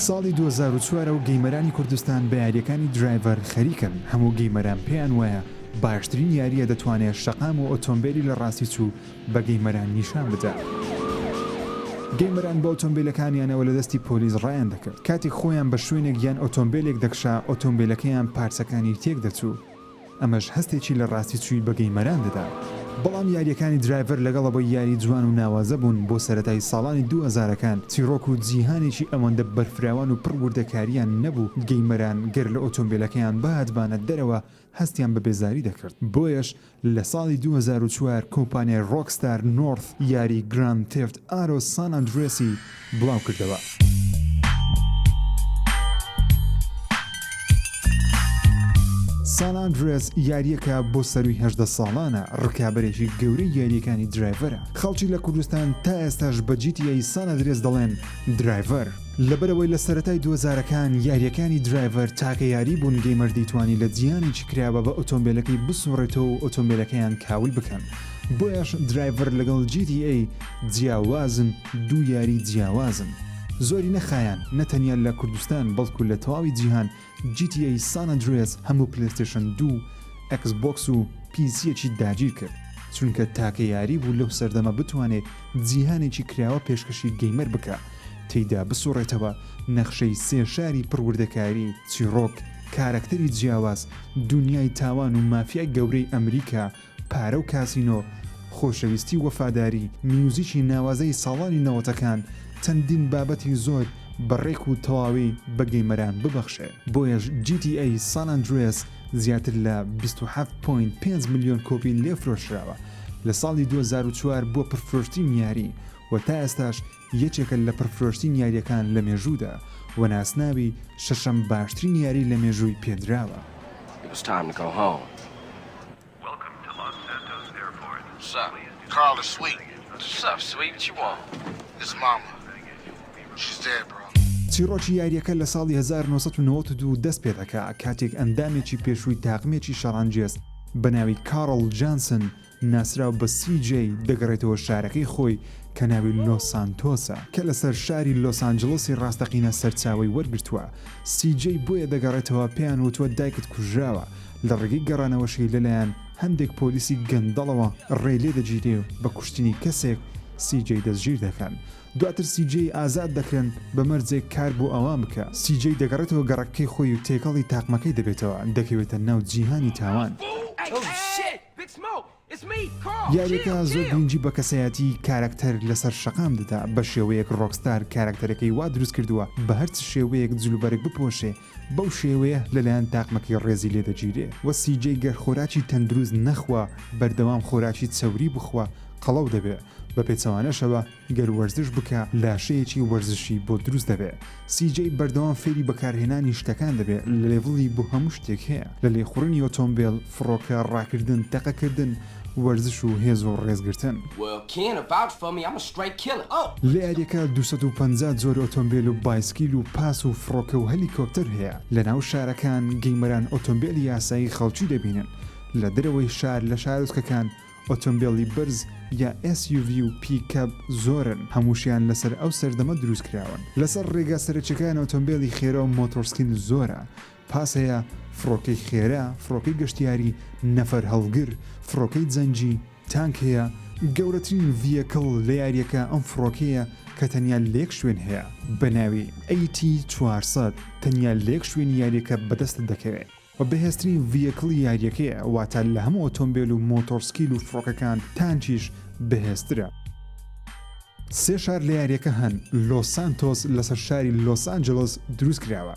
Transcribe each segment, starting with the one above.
ساڵی 2004 و gamer انی کوردستان بە یاریەکانی Driver خەریکن، هەموو gamer ان پێیان وایە باشترین یاریە دەتوانێ شەقام و ئۆتۆمبێلی لە ڕاستی چوو بە gamer ان نیشان بدا. gamer ان بە ئۆتۆمبیلەکانیانەوە لە دەستی پۆلیس ڕایان دەکرد. کاتێک خۆیان بە شوێنێک یان ئۆتۆمبیلێک دەکشا ئۆتۆمبیلەکەیان پارچەکانی تێک دەچوو. ئەمەش هەستێکی لە ڕاستی چووی بە gamer ان دەدا. بەڵام یارییەکانی Driver لەگەڵ ئەوەی یاری جوان و ناوازە بوون بۆ سەرەتای ساڵانی دووهەزارەکان چیڕۆک و جیهانێکی ئەوەندە بەرفراوان و پڕ وردەکارییان نەبوو gamer ان گەر لە ئۆتۆمبیلەکەیان بهاتبانە دەرەوە هەستیان بە بێزاری دەکرد بۆیەش لە ساڵی 2004 کۆمپانیای Rockstar North یاری Grand Theft Auto San Andreas ی بڵاوکردەوە. San Andreas یارییەکە بۆ سەرووی 18 ساڵانە، ڕکابەرێکی گەورەی یارییەکانی Driver ە. خەڵکی لە کوردستان تا ئێستاش بە GTA San Andreas دەڵێن Driver. لەبەرئەوەی لە سەرەتای دووهەزارەکان یارییەکانی Driver تاکە یاری بوون gamer دەیتوانی لە جیهانێکی کراوە بە ئۆتۆمبێلەکەی بسوڕێتەوە و ئۆتۆمبێلەکەیان کاول بکەن. بۆیەش Driver لەگەڵ GTA جیاوازن دوو یاری جیاوازن. زۆری نەخایاند نە تەنیا لە کوردستان بەڵکو لە تەواوی جیهان GTA San Andreas هەموو PlayStation دوو، Xbox و PC یەکی داگیر کرد چونکە تاکە یاری بوو لەو سەردەمە بتوانێ جیهانێکی کراوە پێشکەشی gamer بکا تێیدا بسوڕێتەوە نەخشەی سێ شاری پڕ وردەکاری چیڕۆک کارەکتەری جیاواز دونیای تاوان و مافیای گەورەی ئەمریکا پارە و کاسینۆ، خۆشەویستی و وەفاداری، میوزیکی ناوازەی ساڵانی نەوەتەکان، چەندین بابەتی زۆر بە ڕێک و تەواوی بە gamer ان ببەخشێ. بۆیەش GTA San Andreas زیاتر لە 27.5 ملیۆن کۆپی لێ فرۆشراوە، لە ساڵی 2004 بووە پڕفرۆشترین یاری و تا ئێستاش یەکێکە لە پڕفرۆشترین یارییەکان لە مێژوودا و ناسناوی شەشەم باشترین یاری لە مێژووی پێدراوە. It was time to go home. چیڕۆکی یارییەکە لە ساڵی 1992 دەست پێدەکا کاتێک ئەندامێکی پێشووی تاقمێکی شەڕانگێز بە ناوی کاڕڵ جانسن ناسراو بە سی جەی دەگەڕێتەوە شارەکەی خۆی کە ناوی لۆس سانتۆسە کە لەسەر شاری لۆس ئانجڵسی ڕاستەقینە سەرچاوەی وەرگرتووە سی جەی بۆیە دەگەڕێتەوە پێیان وتووە دایکت کوژراوە لە ڕێگەی گەڕانەوەشی لەلایەن هەندێک پۆلیسی گەندەڵەوە ڕێی لێ دەگیرێ و بە کوشتنی کەسێک سی جەی دەستگیر دەکەن. دواتر سی جەی ئازاد دەکرێن بە مەرجێک کار بۆ ئەوان بکا. سی جەی دەگەڕێتەوە گەڕەکەکەی خۆی و تێکەڵی تاقمەکەی دەبێتەوە، دەکەوێتە ناو جیهانی تاوان. یاریەکە زۆر گرنگی بە کەسایەتی کارەکتەر لەسەر شەقام دەدا، بە شێوەیەک Rockstar کارەکتەرەکەی وا دروست کردووە بە هەرچ شێوەیەک جلوبەرگ بپۆشێ بەو شێوەیە لەلایەن تاقمەکەی ڕێزی لێ دەگیرێ وە سی جەی گەر خۆراکی تەندروست نەخوا بەردەوام خۆراکی چەوری بخوا قەڵەو دەبێ بە پێچەوانەشەوە گەر وەرزش بکا لاشەیەکی وەرزشی بۆ دروست دەبێ سی جەی بەردەوام فێری بەکارهێنانی شتەکان دەبێ level ی بۆ هەموو شتێک هەیە لە لێخوڕینی ئۆتۆمبێل فڕۆکە ڕاکردن تەقەکردن وەرزش و هێز و ڕێزگرتن. لە یاریەکە 250 جۆر ئۆتۆمبێل و بایسکیل و پاس و فڕۆکە و هەلیکۆپتەر هەیە، لەناو شارەکان gamer ان ئۆتۆمبێلی یاسایی خەڵکی دەبینن، لە دەرەوەی شار لە شارۆچکەکان ئۆتۆمبێلی بەرز یا SUV و پیکەپ زۆرن، هەمووشیان لەسەر ئەو سەردەمە دروستکراون. لەسەر ڕێگا سەرەکیەکان ئۆتۆمبێلی خێرا و مۆتۆرسکیل زۆرە، پاس هەیە، فڕۆکەی خێرا، فڕۆکەی گەشتیاری، نەفەر هەڵگر، فڕۆکەی جەنگی، تانک هەیە، گەورەترین vehicle لە یاریەکە ئەم فڕۆکەیە کە تەنیا لە یەک شوێن هەیە بە ناوی، AT 400، تەنیا لە یەک شوێنی یاریەکە بەدەستت دەکەوێت و بەهێزترین vehicle ی یاریەکەیە واتە لە هەموو ئۆتۆمبێل و مۆتۆرسکیل و فڕۆکەکان تانکیش بەهێزترە. سێ شار لە یاریەکە هەن، لۆس سانتۆس لەسەر شاری لۆس ئانجلس دروست کراوە.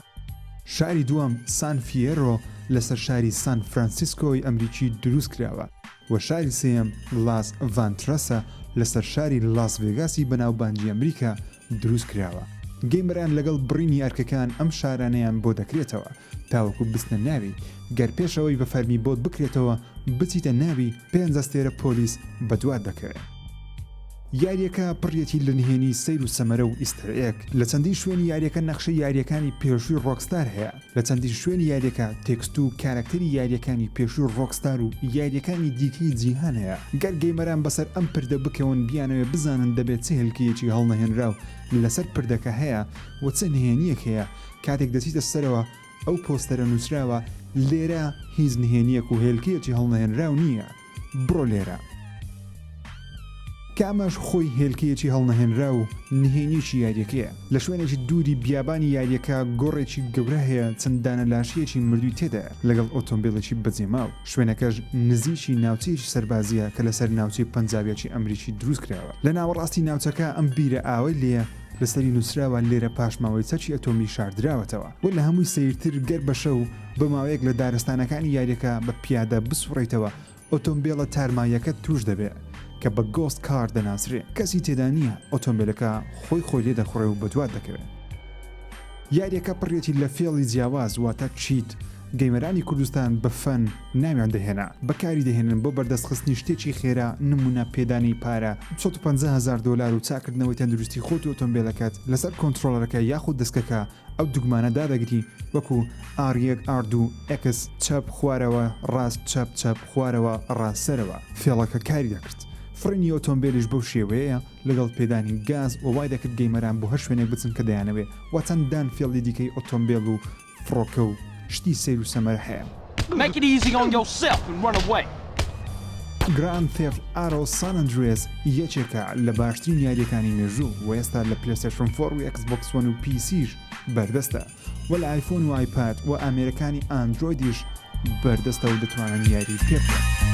شاری دووەم سان فیێرۆ لەسەر شاری سان فرانسیسکۆی ئەمریکی دروست کراوە و شاری سێیەم لاس ڤانترەسە لەسەر شاری لاس ڤێگاسی بەناوبانگی ئەمریکا دروست کراوە. gamer ان لەگەڵ بڕینی ئەرکەکان ئەم شارانەیان بۆ دەکرێتەوە تاوەکو بچنە ناوی، گەر پێش ئەوەی بە فەرمی بۆت بکرێتەوە بچیتە ناوی، پێنج ئەستێرە پۆلیس بەدوات دەکەوێ. یاریەکە پڕیەتی لە نهێنی سەیر و سەمەرە و Easter egg، لە چەندین شوێنی یاریەکە نەخشەی یاریەکانی پێشووی ڕۆکستار هەیە، لە چەندین شوێنی یاریەکە تێکست و کارەکتەری یاریەکانی پێشووی ڕۆکستار و یاریەکانی دیکەی جیهان هەیە، گەر gamer ان بەسەر ئەم پردە بکەون بیانەوێ بزانن دەبێت چ هێلکەیەکی هەڵنەهێنراو لەسەر پردەکە هەیە و چ نهێنیەک هەیە، کاتێک دەچیتە سەرەوە ئەو پۆستەرە نوسراوە لێرە هیچ نهێنیەک و هێلکەیەکی هەڵنەهێنراو نییە بڕۆ لێرە. کە ئەمەش خۆی هێلکەیەکی هەڵنەهێنراو و نهێنیەکی یاریەکەیە. لە شوێنێکی دووری بیابانی یاریەکە گۆڕێکی گەورە هەیە چەند دانە لاشەیەکی مردووی تێدایە لەگەڵ ئۆتۆمبێلێکی بەجێماو. شوێنەکەش نزیکی ناوچەیەکی سەربازیە کە لەسەر ناوچەی پەنجاویەکی ئەمریکی دروست کراوە. لە ناوەڕاستی ناوچەکە ئەم بیرە ئاوەی لێیە لەسەری نوسراوە لێرە پاشماوەی چەکی ئەتۆمی شاردراوەتەوە. وە لە هەمووی سەیرتر گەر بە شەو بۆ ماوەیەک لە دارستانەکانی یاریەکە بە پیادە بسوڕێیتەوە ئۆتۆمبێلە تارماییەکەت توش دەبێ کە بە ghost car دەناسرێ کەسی تێدا نییە ئۆتۆمبێلەکە خۆی خۆی لێ دەخوڕێ و بەدوات دەکەوێ. یاریەکە پڕیەتی لە فێڵی جیاواز واتە cheat، gamer انی کوردستان بە فەن ناویان دەهێنا بەکاری دەهێنن بۆ بەردەست خستنی شتێکی خێرا نمونە پێدانی پارە 250 هەزار دۆلار و چاکردنەوەی تەندروستی خۆت و ئۆتۆمبێلەکەت لەسەر controller ەکە یاخود دەسکەکە ئەو دوگمانە دادەگری وەکو ئاڕ یەک ئاڕ دوو ئێکس چەپ خوارەوە ڕاست چەپ چەپ خوارەوە ڕاست سەرەوە فێڵەکە کاری دەکرد فڕینی ئۆتۆمبێلیش بەو شێوەیەیە لەگەڵ پێدانی گاز وە وای دەکرد gamer ان بۆ هەر شوێنێک بچن کە دەیانەوێ وە چەندان فێڵی دیکەی ئۆتۆمبێل و فڕۆکە و شتی سەیر و سەمەرە هەیە. Make it easy on yourself and run away. Grand Theft Auto San Andreas یەکێکە لە باشترین یارییەکانی مێژوو و ئێستا لە PlayStation 4 و Xbox One و PC یش بەردەستە و لە ئایفۆن و ئایپاد و ئامێرەکانی ئاندرۆیدیش بەردەستە و دەتوانن یاری پێ بکەن.